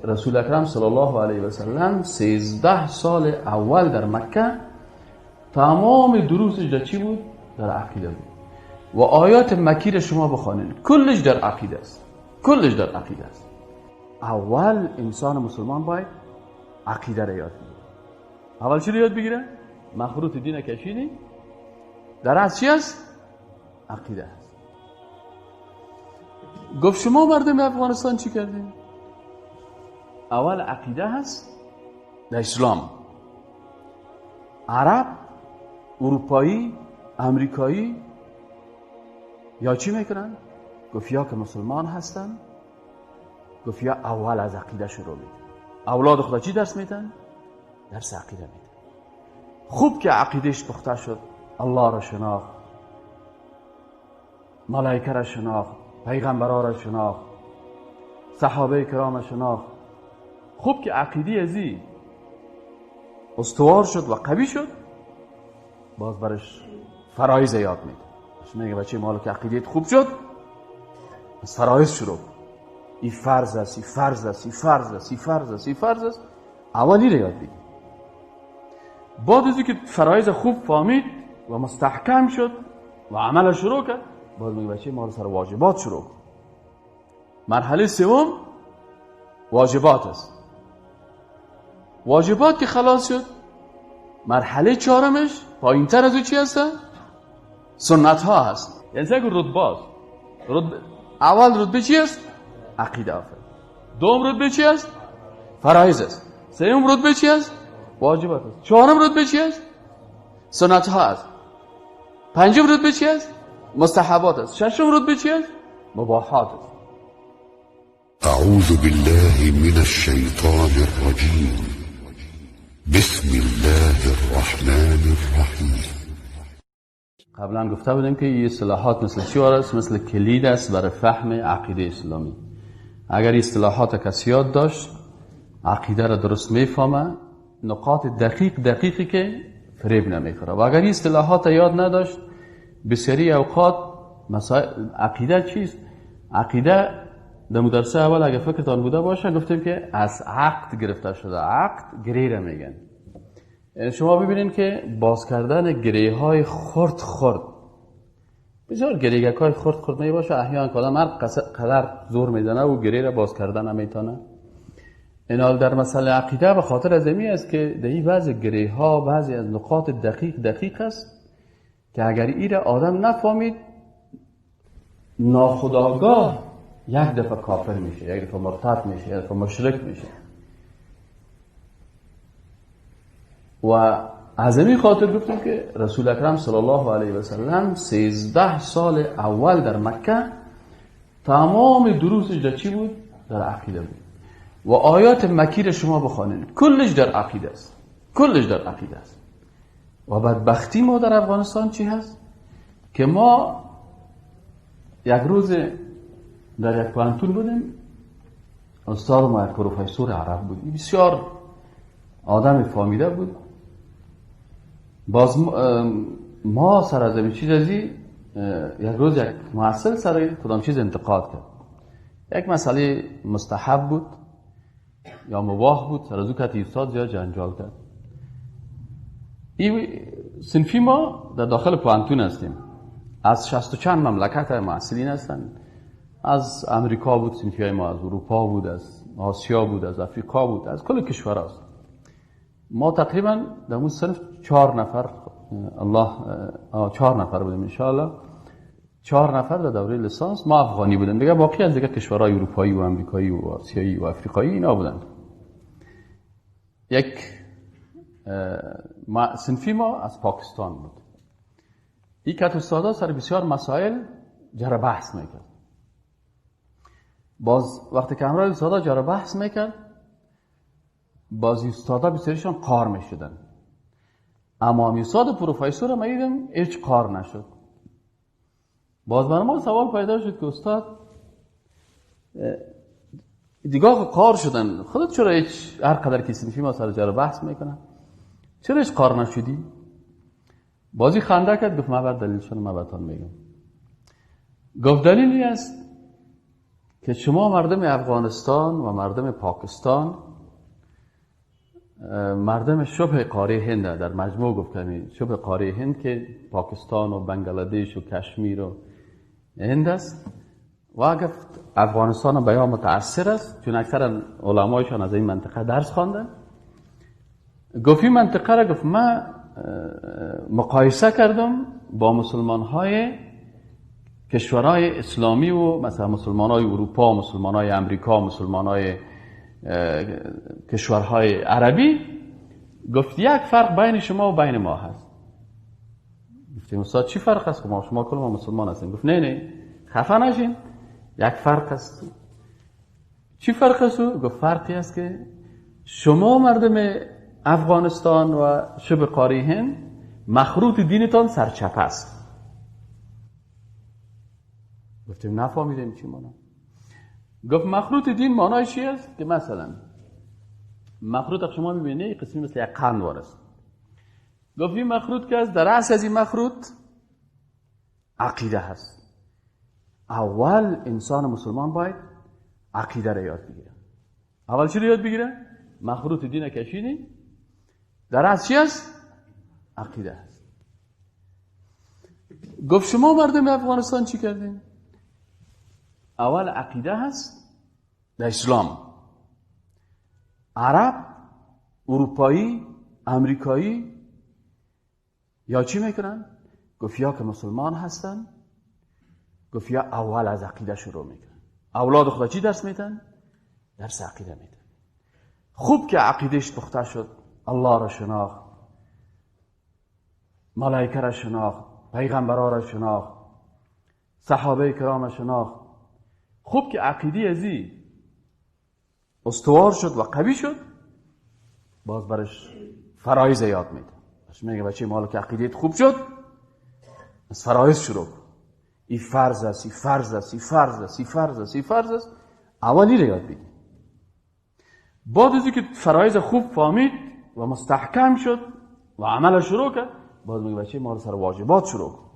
رسول اکرم صلی الله علیه و سلم 13 سال اول در مکه تمام دروسش در چی بود؟ در عقیده بود. و آیات مکی را شما بخوانید کلش در عقیده است، کلش در عقیده است. اول انسان مسلمان باید عقیده را یاد بگیره. اول چی را یاد بگیره؟ مخروط دین کشیدی در از چی است؟ عقیده است. گفت شما مردم افغانستان چی کردین؟ اول عقیده هست در اسلام. عرب، اروپایی، امریکایی یا چی میکنن؟ گفت یا که مسلمان هستن، گفت یا اول از عقیده شروع میکنن. اولاد خدا چی درس میدن؟ درس عقیده میدن. خوب که عقیدهش پخته شد، الله را شناخت، ملائکه را شناخت، پیغمبرها را شناخت، صحابه کرام را شناخت. خوب که عقیده ازی استوار شد و قوی شد، باز برش فرایض یاد میده. میگه بچه مالو که عقیده‌ت خوب شد، از فرایض شروع. این فرض است، این فرض است، این فرض است، این فرض است، این فرض است. اولی رو یاد بگیر. بعد از اینکه فرایض خوب فهمید و مستحکم شد و عمل شروع کرد، باز میگه بچه مالو سر واجبات شروع کن. مرحله سوم واجبات است. واجبات که خلاص شد، مرحله چهارمش پایینتر از او چی هست؟ سنت ها هست. یعنی یک رتبه است. اول رتبه چی است؟ عقیده. آفرین. دوم رتبه چی است؟ فرایض است. سوم رتبه چی است؟ واجبات است. چهارم رتبه چی است؟ سنت ها است. پنجم رتبه چی است؟ مستحبات است. ششم رتبه چی است؟ مباحات است. اعوذ بالله من الشیطان الرجیم. بسم الله الرحمن الرحیم. قبلا گفته بودیم که این اصطلاحات مثل چی است؟ مثل کلید است برای فهم عقیده اسلامی. اگر این اصطلاحات کسی یاد داشت، عقیده را درست میفهمه، نقاط دقیق دقیقی که فریب نمیخوره. و اگر این اصطلاحات یاد نداشت، بسیاری اوقات مسائل عقیده چیست؟ عقیده در مدرسه اول اگر فکرتان بوده باشه گفتیم که از عقد گرفته شده. عقد گره را میگن. شما ببینید که باز کردن گره های خرد خرد، بسیار گریگک های خرد خرد می باشه، احیانا که آدم هر قدر زور میزنه و گره را باز کردن نمیتونه. اینال در مسئله عقیده به خاطر از این است که در این بعضی گره ها بعضی از نقاط دقیق دقیق است که اگر این را آدم نفهمید، ناخودآگاه یک دفعه کافر میشه، یک دفعه مرتد میشه، یک دفعه مشرک میشه. و از این خاطر گفتیم که رسول اکرم صلی الله علیه و سلم 13 سال اول در مکه تمام دروسش در چی بود؟ در عقیده بود. و آیات مکی را شما بخوانید کلش در عقیده است، کلش در عقیده است. و بدبختی ما در افغانستان چی هست؟ که ما یک روز در یک پوهنتون بودیم، استاد ما یک پروفسور عرب بود، بسیار آدم فامیده بود. باز ما سر از این چیز ازی یک روز یک محصل سر کدام چیز انتقاد کرد، یک مسئله مستحب بود یا مباح بود، سر از او که استاد زیاد جنجال کرد. این صنفی ما در داخل پوهنتون هستیم، از 60 و چند مملکت محصلین هستند. از امریکا بود صنفی های ما، از اروپا بود، از آسیا بود، از افریقا بود، از کل کشورها است. ما تقریبا در اون صنف 4 نفر، الله 4 نفر بودیم انشاءالله، 4 نفر در دوره لیسانس ما افغانی بودیم دیگه، باقی از دیگه کشورهای اروپایی و امریکایی و آسیایی و افریقایی اینا بودن. یک صنفی ما از پاکستان بود. این کت استادا سر بسیار مسائل جره بحث میکرد. باز وقتی که همراه استادا جره بحث میکرد، باز استادا بسیارشان قار میشدن. اما استاد پروفسور ما دیدم هیچ قار نشد. باز بر ما سوال پیدا شد که استاد دیگه قار شدن، خودت چرا هیچ هر قدر که صنفی ما سر جره بحث میکنن چرا هیچ قار نشدی؟ بازی خنده کرد، گفت من بر دلیلشون من براتون میگم. گفت دلیلی است که شما مردم افغانستان و مردم پاکستان، مردم شبه قاره هند، در مجموع گفت که شبه قاره هند که پاکستان و بنگلادش و کشمیر و هند است، و گفت افغانستان به یا متاثر است چون اکثر علمایشان از این منطقه درس خواندن. گفت این منطقه را، گفت من مقایسه کردم با مسلمان های کشورهای اسلامی و مثلا مسلمان های اروپا، مسلمان های امریکا، مسلمان های کشورهای عربی. گفت یک فرق بین شما و بین ما هست. گفتیم استاد چی فرق است؟ ما شما کل ما مسلمان هستیم. گفت نه نه خفه نشین، یک فرق است. چی فرق است؟ گفت فرقی است که شما مردم افغانستان و شبه قاره هند مخروط دینتان سرچپه است. گفتیم نفهمیدیم چی مانا. گفت مخروط دین معنای چی است؟ که مثلا مخروط شما میبینی قسمی مثل یک قند است. گفت این مخروط که است، در رأس از این مخروط عقیده هست. اول انسان مسلمان باید عقیده را یاد بگیره. اول چی را یاد بگیره؟ مخروط دین کشیدی، در رأس چی است؟ عقیده هست. گفت شما مردم افغانستان چی کردین؟ اول عقیده هست در اسلام. عرب، اروپایی، امریکایی یا چی میکنن؟ گفت یا که مسلمان هستن، گفت یا اول از عقیده شروع میکنن. اولاد خدا چی درس میتن؟ درس عقیده میتن. خوب که عقیدهش پخته شد، الله را شناخت، ملائکه را شناخت، پیغمبرها را شناخت، صحابه کرام را شناخت، خوب که عقیده ازی استوار شد و قوی شد، باز برش فرایض یاد میده. میگه بچه مالو که عقیده‌ت خوب شد، از فرایض شروع کن. این فرض است، این فرض است، این فرض است، این فرض است، این فرض است. اولی رو یاد بگیر. بعد از اینکه فرایض خوب فهمید و مستحکم شد و عمل شروع کرد، باز میگه بچه ما رو سر واجبات شروع کن.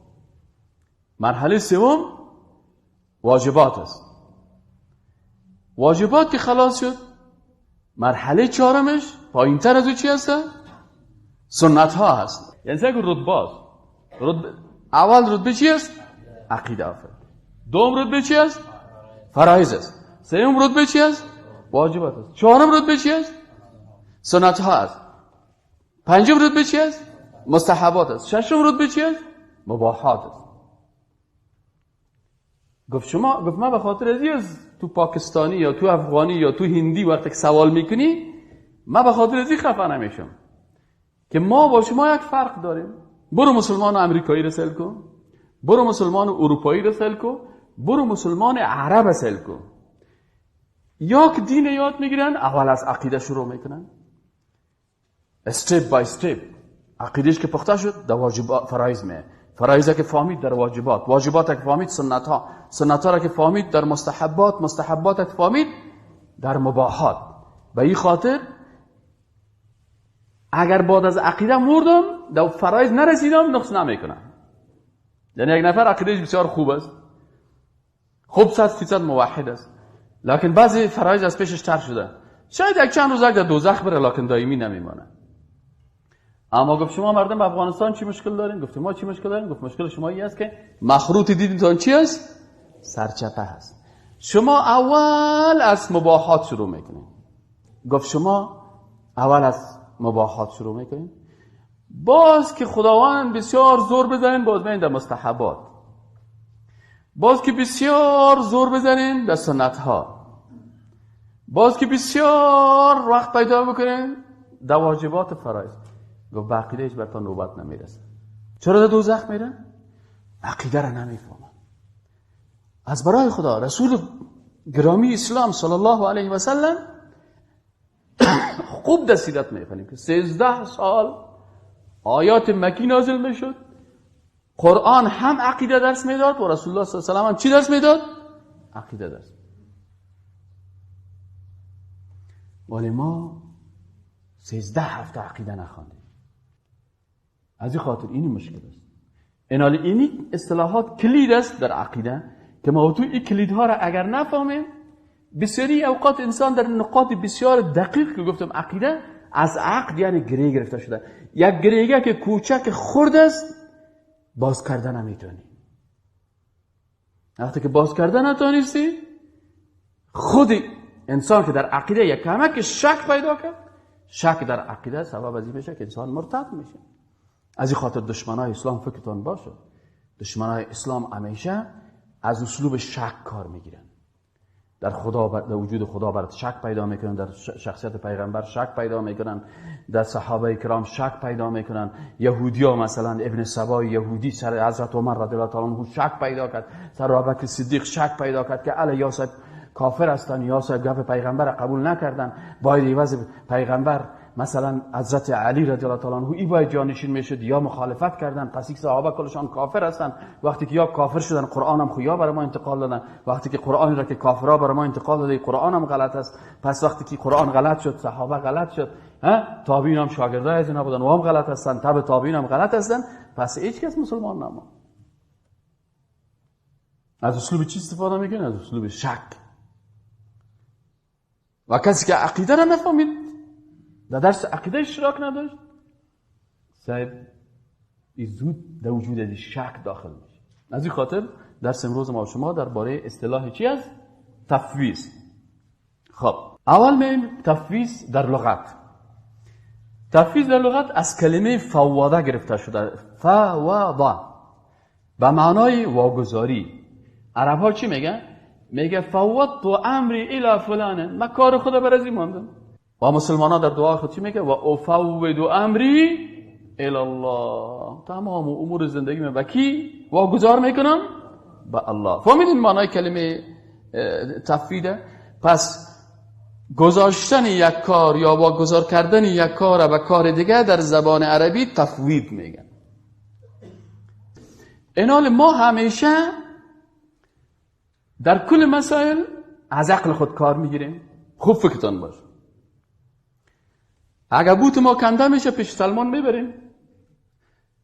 مرحله سوم واجبات است. واجبات که خلاص شد، مرحله چهارمش پایینتر از او چی هست؟ سنت ها هست. یعنی یک رتبه است. اول رتبه چی است؟ عقیده. آفرین. دوم رتبه چی است؟ فرایض است. سوم رتبه چی است؟ واجبات است. چهارم رتبه چی است؟ سنت ها است. پنجم رتبه چی است؟ مستحبات است. ششم رتبه چی است؟ مباحات است. گفت شما، گفت من به خاطر از تو پاکستانی یا تو افغانی یا تو هندی وقتی که سوال میکنی، من به خاطر از خفه نمیشم که ما با شما یک فرق داریم. برو مسلمان امریکایی را سیل کن، برو مسلمان اروپایی را سیل کن، برو مسلمان عرب سیل کن. یا که دین یاد میگیرن، اول از عقیده شروع میکنن، step by step. عقیدهش که پخته شد در واجبات فرایض میه، فرایض که فهمید در واجبات، واجبات که فهمید سنت ها، سنت ها را که فهمید در مستحبات، مستحبات که فهمید در مباحات. به این خاطر اگر بعد از عقیده مردم در فرایض نرسیدم نقص نمیکنم. یعنی یک نفر عقیدهش بسیار خوب است، خوب 100% موحد است، لکن بعضی فرایض از پیشش تر شده، شاید یک چند روز در دوزخ بره، لکن دائمی نمیمانه. اما گفت شما مردم به افغانستان چی مشکل دارین؟ گفت ما چی مشکل داریم؟ گفت مشکل شما این است که مخروط دیدتان چی است؟ سرچپه هست. شما اول از مباحات شروع میکنین. گفت شما اول از مباحات شروع میکنین، باز که خداوند بسیار زور بزنین باز میین در مستحبات، باز که بسیار زور بزنین در سنت ها، باز که بسیار وقت پیدا بکنین در واجبات فرایض. گفت به عقیده هیچ برتان نوبت نمیرسه. چرا در دوزخ میرن؟ عقیده را نمیفهمن. از برای خدا رسول گرامی اسلام صلی الله علیه و سلم خوب در سیرت میخوانیم که 13 سال آیات مکی نازل میشد، قرآن هم عقیده درس میداد و رسول الله صلی الله علیه و سلم هم چی درس میداد؟ عقیده درس. ولی ما 13 هفته عقیده نخواندیم. از این خاطر اینی مشکل است. اینالی اینی اصطلاحات کلید است در عقیده که ما تو این کلیدها را اگر نفهمیم بسیاری اوقات انسان در نقاط بسیار دقیق که گفتم عقیده از عقد یعنی گره گرفته شده. یک گره که کوچک خرد است باز کردن نمیتونی. وقتی که باز کردن نتونستی، خود انسان که در عقیده یک کمک شک پیدا کرد، شک در عقیده سبب از این میشه که انسان مرتد میشه. از این خاطر دشمنای اسلام فکرتان باشه، دشمنای اسلام همیشه از اسلوب شک کار میگیرن. در خدا، در وجود خدا برات شک پیدا میکنن، در شخصیت پیغمبر شک پیدا میکنن، در صحابه کرام شک پیدا میکنن. یهودی ها مثلا ابن سبا یهودی سر حضرت عمر رضی الله تعالی عنه شک پیدا کرد، سر ابوبکر صدیق شک پیدا کرد که علی یا صاحب کافر هستن، یا صاحب گپ پیغمبر قبول نکردن، باید عوض پیغمبر مثلا حضرت علی رضی الله تعالی عنه ای باید جانشین میشد، یا مخالفت کردن، پس یک صحابه کلشان کافر هستن. وقتی که یا کافر شدن قرآن هم خو یا برای ما انتقال دادن، وقتی که قرآن را که کافرها برای ما انتقال داده قرآن هم غلط است، پس وقتی که قرآن غلط شد صحابه غلط شد، تابعین هم شاگردای از اینا بودن و هم غلط هستن، تبع تابعین هم غلط هستن، پس هیچ کس مسلمان نماند. از اسلوب چی استفاده میکنه؟ از اسلوب شک. و کسی که عقیده را نفهمید، در درس عقیده اشتراک نداشت، صاحب زود در وجود از شک داخل میشه. از این خاطر درس امروز ما شما درباره اصطلاح چی است؟ تفویض. خب اول میایم تفویض در لغت. تفویض در لغت از کلمه فواده گرفته شده. فواده به معنای واگذاری. عرب ها چی میگن؟ میگه فوضت امری الی فلان، من کار خدا بر از این ماندم. و مسلمان ها در دعا خود چی میگه؟ و افوض امری الی الله، تمام امور زندگی من به کی واگذار میکنم؟ به الله. فهمیدین معنای کلمه تفویض؟ پس گذاشتن یک کار یا واگذار کردن یک کار به کار دیگه در زبان عربی تفویض میگن. اینال ما همیشه در کل مسائل از عقل خود کار میگیریم. خوب فکرتان باشه. اگر بوت ما کنده میشه پیش سلمان میبریم.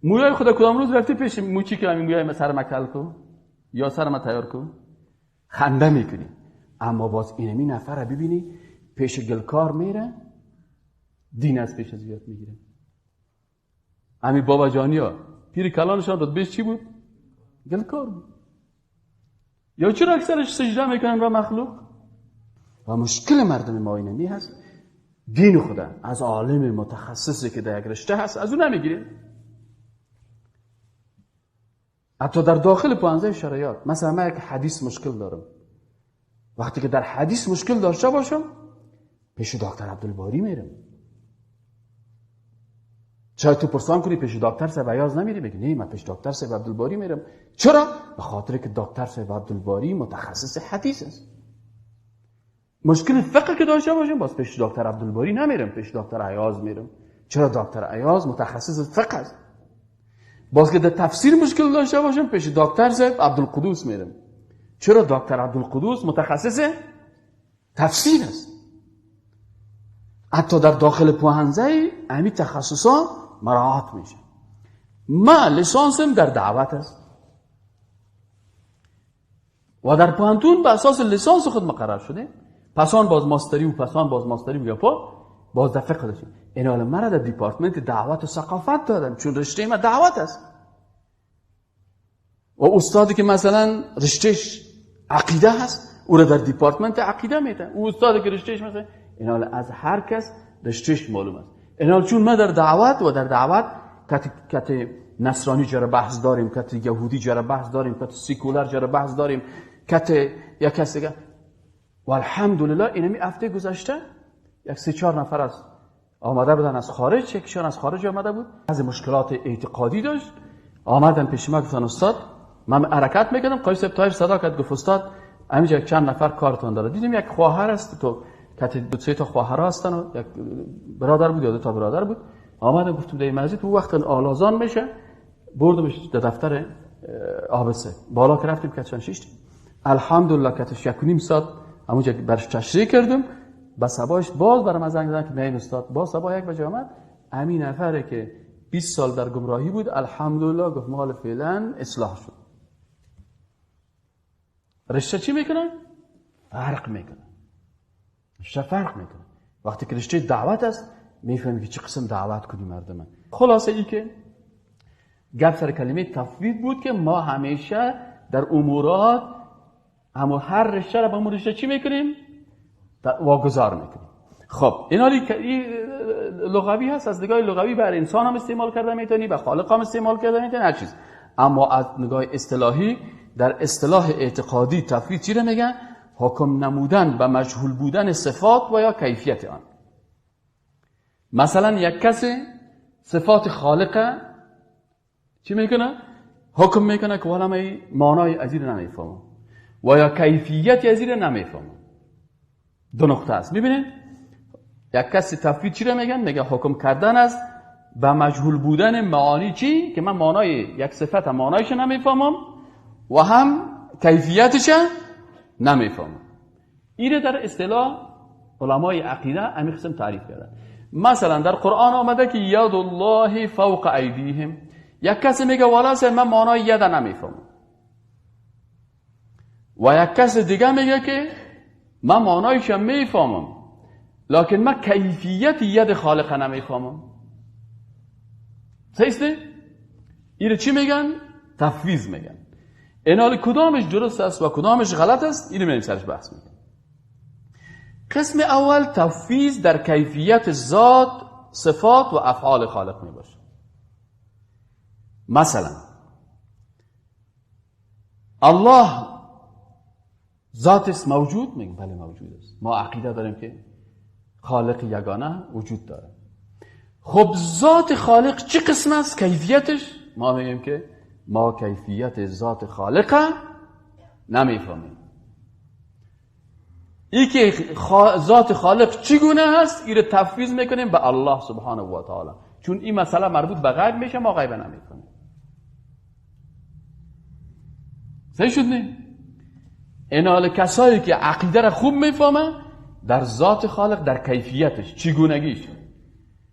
مویای خدا کدام روز رفتی پیش موچی که همین مویای ما سر مکل کو یا سر ما تیار کو، خنده میکنی. اما باز اینمی نفر ببینی پیش گلکار میره، دین از پیش از یاد میگیره. امی بابا جانی ها پیر کلانشان رتبهش چی بود؟ گلکار بود. یا چرا اکثرش سجده میکنن را مخلوق؟ و مشکل مردم ما اینمی هست، دین خدا از عالم متخصصی که در یک رشته هست از اون نمیگیره. حتی در داخل پانزه شرایط، مثلا من یک حدیث مشکل دارم، وقتی که در حدیث مشکل داشته باشم پیش دکتر عبدالباری میرم. چرا تو پرسان کنی پیش دکتر صاحب عیاض نمیری؟ بگی نه من پیش دکتر صاحب عبدالباری میرم. چرا؟ به خاطر که دکتر صاحب عبدالباری متخصص حدیث است. مشکل فقه که داشته باشم باز پیش دکتر عبدالباری نمیرم، پیش دکتر عیاض میرم. چرا؟ دکتر عیاض متخصص فقه است. باز که در تفسیر مشکل داشته باشم پیش دکتر صاحب عبدالقدوس میرم. چرا؟ دکتر عبدالقدوس متخصص تفسیر است. حتی در داخل پوهنځی همین تخصصا مراعات میشه. ما لیسانسم در دعوت است و در پوهنتون به اساس لیسانس خود مقرر شده، پسان باز ماستری و پسان باز ماستری و گپا باز در فقه داشتیم. این حال مرا در دیپارتمنت دعوت و ثقافت دادم چون رشته ما دعوت است. و استادی که مثلا رشتهش عقیده هست او را در دیپارتمنت عقیده میدن. او استادی که رشتهش مثلا این حال از هر کس رشتهش معلوم است. این حال چون ما در دعوت و در دعوت کت نصرانی جره بحث داریم، کت یهودی جره بحث داریم، کت سیکولر جره بحث داریم، کت یک کس دیگه. و الحمدلله اینمی هفته گذشته یک 3-4 نفر از آمده بودن از خارج، یکیشان از خارج آمده بود، از مشکلات اعتقادی داشت، آمدن پیش ما گفتن استاد من حرکت میکردم، قاری صاحب طاهر صدا کرد گفت استاد همینجا چند نفر کارتون داره. دیدیم یک خواهر است تو کت 2-3 تا خواهر هستن و یک برادر بود یا 2 تا برادر بود. آمدن گفتم در مسجد تو وقت آلازان میشه، بردمش در دفتر آبسه بالا که رفتیم کتشان شیشتیم، الحمدلله کتش 1.5 ساعت همونجا برش تشریح کردم. با صباحش باز برام زنگ زدن که نه استاد، باز صبح 1 بجه آمد. همین نفره که 20 سال در گمراهی بود الحمدلله گفت مال فعلا اصلاح شد. رشته چی میکنه؟ فرق میکنه. رشته فرق میکنه. وقتی که رشته دعوت است میفهمی که چه قسم دعوت کنی مردم. خلاصه ای که گپ سر کلمه تفویض بود که ما همیشه در امورات همو هر رشته را به همون رشته چی میکنیم؟ واگذار میکنیم. خب اینا لغوی هست، از نگاه لغوی بر انسان هم استعمال کرده میتونی، به خالق هم استعمال کرده میتونی، هر چیز. اما از نگاه اصطلاحی در اصطلاح اعتقادی تفویض چی رو میگن؟ حکم نمودن به مجهول بودن صفات و یا کیفیت آن. مثلا یک کسی صفات خالقه چی میکنه؟ حکم میکنه که والا من معنای از این نمیفهمم و یا کیفیت از این نمیفهمم. دو نقطه است. میبینید یک کسی تفویض چی رو میگن؟ میگه حکم کردن است به مجهول بودن معانی چی؟ که من معنای یک صفت معنایش نمیفهمم و هم کیفیتش نمیفهمم. این در اصطلاح علمای عقیده همین قسم تعریف کردن. مثلا در قرآن آمده که ید الله فوق ایدیهم. یک کسی میگه والا من معنای ید نمیفهمم و یک کس دیگه میگه که من معنایش میفهمم لکن من کیفیت ید خالق نمیفهمم. صحیح؟ اینو چی میگن؟ تفویض میگن. اینال کدامش درست است و کدامش غلط است اینو میریم سرش بحث میکنیم. قسم اول تفویض در کیفیت ذات، صفات و افعال خالق میباشه. مثلا الله ذات است موجود؟ میگم بله موجود است. ما عقیده داریم که خالق یگانه وجود داره. خب ذات خالق چه قسم است؟ کیفیتش؟ ما میگیم که ما کیفیت ذات خالق نمیفهمیم. ای که ذات خالق چگونه هست این رو تفویض میکنیم به الله سبحانه و تعالی، چون این مسئله مربوط به غیب میشه، ما غیب نمیفهمیم. صحیح شد نه؟ این کسایی که عقیده را خوب میفهمن در ذات خالق، در کیفیتش، چگونگیش،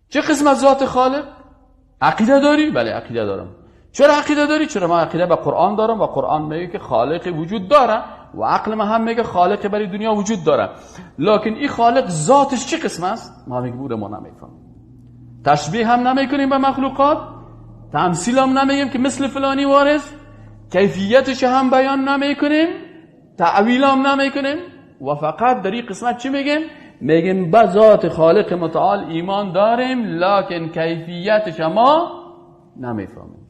چه قسم از ذات خالق عقیده داری؟ بله عقیده دارم. چرا عقیده داری؟ چرا من عقیده به قرآن دارم و قرآن میگه که خالق وجود داره و عقل من هم میگه خالق برای دنیا وجود داره، لکن این خالق ذاتش چه قسم است؟ ما میگیم او رو ما نمیفهمیم. تشبیه هم نمیکنیم به مخلوقات، تمثیل هم نمیگیم که مثل فلانی وارث، کیفیتش هم بیان نمیکنیم، تعویل هم نمیکنیم و فقط در این قسمت چی میگیم؟ میگیم به ذات خالق متعال ایمان داریم لکن کیفیتش ما نمیفهمیم.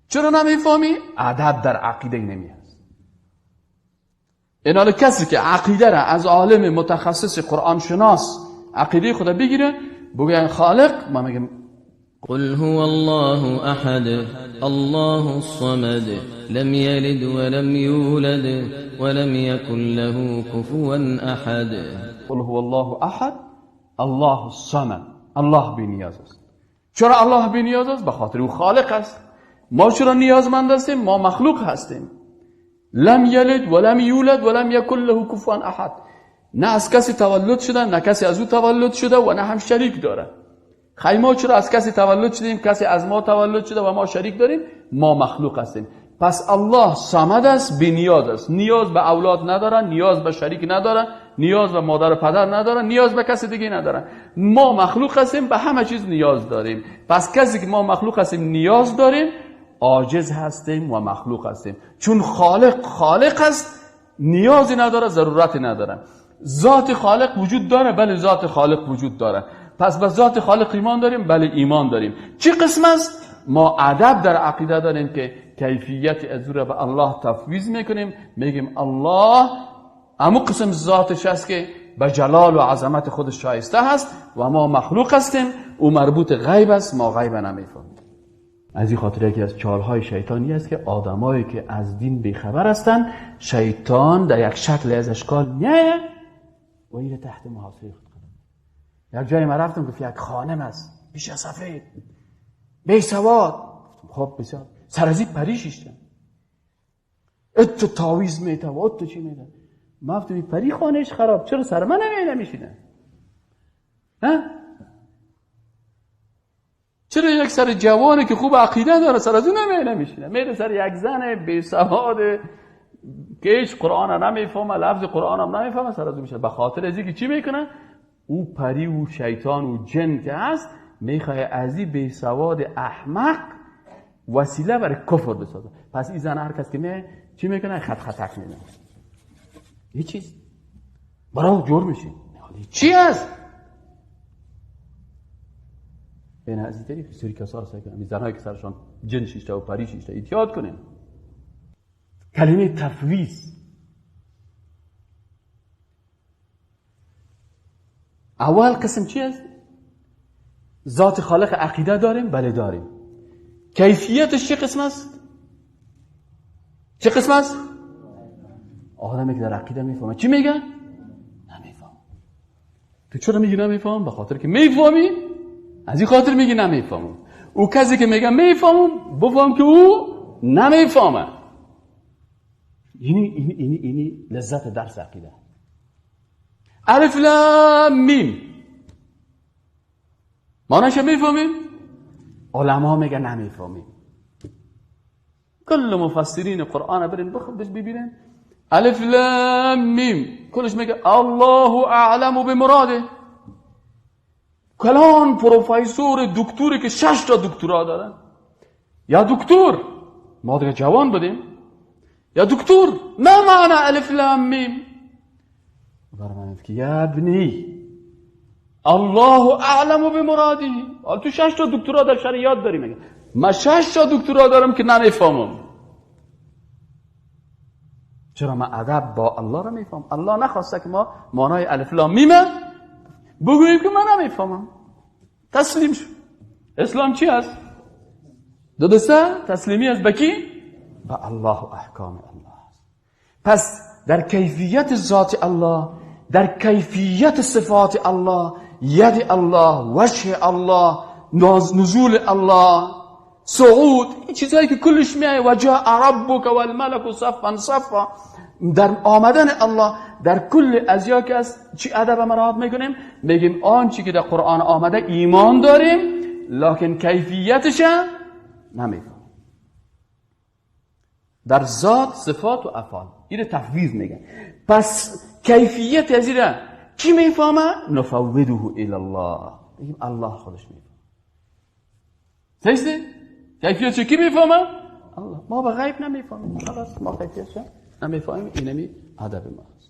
چرا نمیفهمی؟ ادب در عقیده نمی هست. این کسی که عقیده را از عالم متخصص قرآن شناس عقیده خدا بگیره بگه خالق، ما میگیم قل هو الله احد الله الصمد لم یلد ولم یولد ولم یکن له کفوا احد. قل هو الله احد الله الصمد. الله بی نیاز است. چرا الله بی نیاز است؟ به خاطر او خالق است. ما چرا نیازمند هستیم؟ ما مخلوق هستیم. لم یلد ولم یولد ولم یکن له کفوا احد. نه از کسی تولد شده، نه کسی از او تولد شده و نه هم شریک داره. خیلی ما چرا از کسی تولد شدیم، کسی از ما تولد شده و ما شریک داریم؟ ما مخلوق هستیم. پس الله صمد است، بی نیاز است. نیاز به اولاد نداره، نیاز به شریک نداره، نیاز به مادر و پدر نداره، نیاز به کسی دیگه نداره. ما مخلوق هستیم، به همه چیز نیاز داریم. پس کسی که ما مخلوق هستیم نیاز داریم، عاجز هستیم و مخلوق هستیم. چون خالق خالق است، نیازی نداره، ضرورتی نداره. ذات خالق وجود داره؟ بله ذات خالق وجود داره. پس به ذات خالق ایمان داریم؟ بله ایمان داریم. چه قسم است؟ ما ادب در عقیده داریم که کیفیت از او را به الله تفویض میکنیم، میگیم الله امو قسم ذاتش است که به جلال و عظمت خودش شایسته هست و ما مخلوق هستیم، او مربوط غیب است، ما غیب نمیفهمیم. از این خاطر یکی از چالهای شیطانی است که آدمایی که از دین بیخبر هستند، شیطان در یک شکل از اشکال میایه و این تحت محاصره خود قرار. یک جایی من رفتم گفت یک خانم است پیش سفید بی سواد. خب بسیار سر از این پری شیشتن اتو تاویز میته و اتو چی میده. ما گفتم این پری خانهش خراب، چرا سر من نمیشینه؟ ها؟ چرا یک سر جوانه که خوب عقیده داره سر از اون نمیشینه، میره سر یک زن بی سواد که هیچ قرآن نمیفهمه، لفظ قرآن هم نمیفهمه، سر از او میشه. به خاطر از اینکه چی میکنه؟ او پری و شیطان و جن که هست میخواه از این بی سواد احمق وسیله برای کفر بسازه. پس این زن هر کس که می چی میکنه؟ خط خطک میده. یه چیز برای جور میشه. چی هست؟ این از این طریق سری کسا رو سعی کنم، این زنهایی که سرشان جن شیشته و پری شیشته، احتیاط کنیم. کلمه تفویض اول قسم چی است؟ ذات خالق عقیده داریم؟ بله داریم. کیفیتش چه قسم است؟ چه قسم است؟ آدمی که در عقیده میفهمه چی میگه؟ نمیفهم. تو چرا میگی نمیفهم؟ به خاطر که میفهمی، از این خاطر میگی نمیفهمم. او کسی که میگه میفهمم، بفهم که او نمیفهمه. اینی لذت درس عقیده. الف لام میم معنیش میفهمیم؟ علما میگه نمیفهمیم. کل مفسرین قرآن برین ببینن الف لام میم کلش میگه الله اعلم بمراده. کلان پروفسور دکتری که 6 تا دکترا دارن، یا دکتر، ما دیگه جوان بودیم، یا دکتر ما معنی الف لام میم؟ برمان که یا ابنی الله اعلم بمراده. حالا تو 6 تا دکترا در شریعت داری، میگه من 6 تا دکترا دارم که نمیفهمم. چرا؟ من ادب با الله رو میفهم. الله نخواسته که ما معنای الف لام میم بگوییم که من نمیفهمم. تسلیم شو. اسلام چی است؟ دو دسته تسلیمی است به کی؟ به الله و احکام الله است. پس در کیفیت ذات الله، در کیفیت صفات الله، ید الله، وجه الله، نزول الله، صعود، این چیزهایی که کلش میایه و جاء ربک والملک صفا صفا، در آمدن الله در کل ازیا که از چی ادب مراعات میکنیم؟ میگیم آنچه که در قرآن آمده ایمان داریم، لکن کیفیتش نمیفهمیم. در ذات، صفات و افعال اینو تفویض میگن. پس کیفیت از اینه کی میفهمه؟ نفوضه الی الله. میگیم الله خودش میفهمه. صحیح؟ کیفیت کی میفهمه؟ الله. ما به غیب نمیفهمیم. خلاص ما کیفیتش نمیفهمیم. اینمی ادب ما است.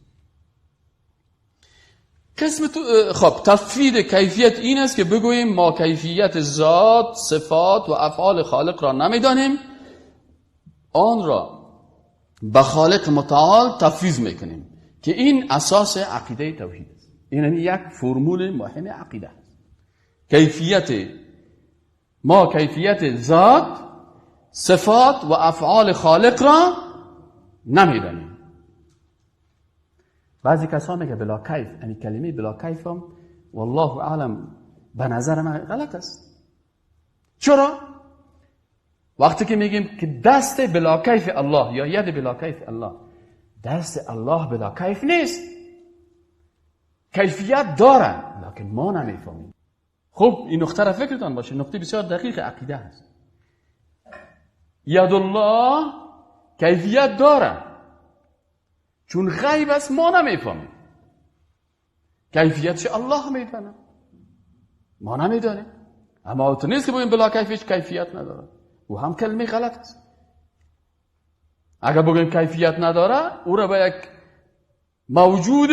قسم خب تفویض کیفیت این است که بگوییم ما کیفیت ذات، صفات و افعال خالق را نمیدانیم، آن را به خالق متعال تفویض میکنیم که این اساس عقیده توحید است. این یک فرمول مهم عقیده است. کیفیت ما کیفیت ذات، صفات و افعال خالق را نمیدانیم. بعضی کسان میگه بلا کیف، یعنی کلمه بلا کیف هم والله اعلم به نظر من غلط است. چرا؟ وقتی که میگیم که دست بلا کیف الله یا ید بلا کیف الله، دست الله بلا کیف نیست، کیفیت داره لکن ما نمیفهمیم. خب این نقطه را فکرتان باشه، نقطه بسیار دقیق عقیده هست. ید الله کیفیت داره، چون غیب است ما نمیفهمیم، کیفیتش الله میفهمه، ما نمیدانیم. اما تو نیست که بگیم بلا کیفیت کیفیت نداره، او هم کلمه غلط است. اگر بگیم کیفیت نداره، او را به یک موجود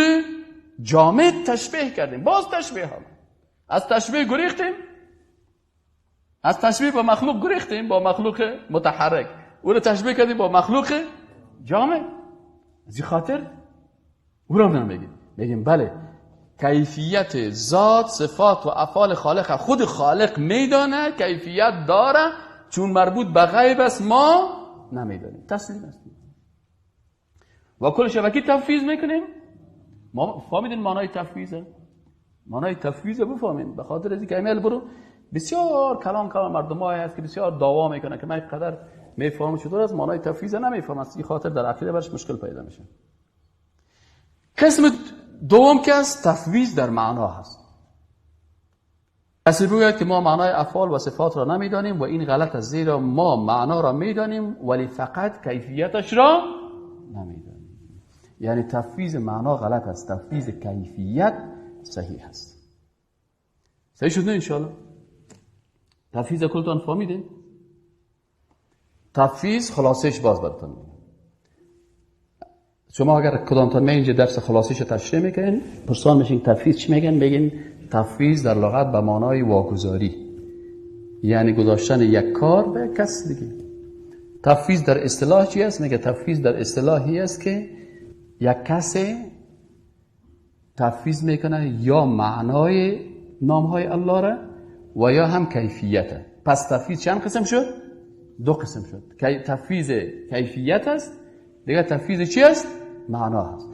جامد تشبیه کردیم. باز تشبیه هم از تشبیه گریختیم، از تشبیه با مخلوق گریختیم، با مخلوق متحرک او را تشبیه کردیم با مخلوق جامد. از این خاطر او را نمیگیم، میگیم بله کیفیت ذات، صفات و افعال خالق خود خالق میدانه، کیفیت داره، چون مربوط به غیب است ما نمیدانیم، تسلیم هستیم و کل شبکی تفویض میکنیم. ما فهمیدین معنای تفویضه؟ معنای تفویض بفهمیم، به خاطر از اینکه ایمیل برو بسیار کلام کلام مردم های هست که بسیار دعوا میکنه که من قدر میفهمم چطور از معنای تفویض نمیفهمم، از این خاطر در عقیده برش مشکل پیدا میشه. قسم دوم که از تفویض در معنا هست. کسی بگوید که ما معنای افعال و صفات را نمیدانیم و این غلط است، زیرا ما معنا را میدانیم ولی فقط کیفیتش را نمیدانیم. یعنی تفویض معنا غلط است، تفویض کیفیت صحیح است. صحیح شد نه انشاءالله؟ تفویض کلتان فهمیدین؟ تفویض خلاصش باز براتون میگم. شما اگر کدامتان می اینجا درس خلاصش تشریح میکنین، پرسان میشین تفویض چی میگن؟ بگین تفویض در لغت به معنای واگذاری، یعنی گذاشتن یک کار به کس دیگه. تفویض در اصطلاح چی است؟ میگه تفویض در اصطلاحی است که یک کس تفویض میکنه یا معنای نامهای الله را و یا هم کیفیت. پس تفویض چند قسم شد؟ دو قسم شد. تفویض کیفیت است، دیگه تفویض چی است؟ معنا است.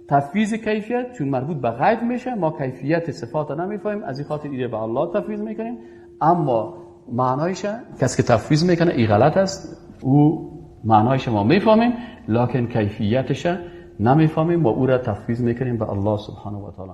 تفویض کیفیت چون مربوط به غیب میشه، ما کیفیت صفات را نمیفهمیم، از این خاطر ایره به الله تفویض میکنیم. اما معنایش کسی که تفویض میکنه این غلط است، او معنایش ما میفهمیم لکن کیفیتش نمیفهمیم و او را تفویض میکنیم به الله سبحانه و تعالی.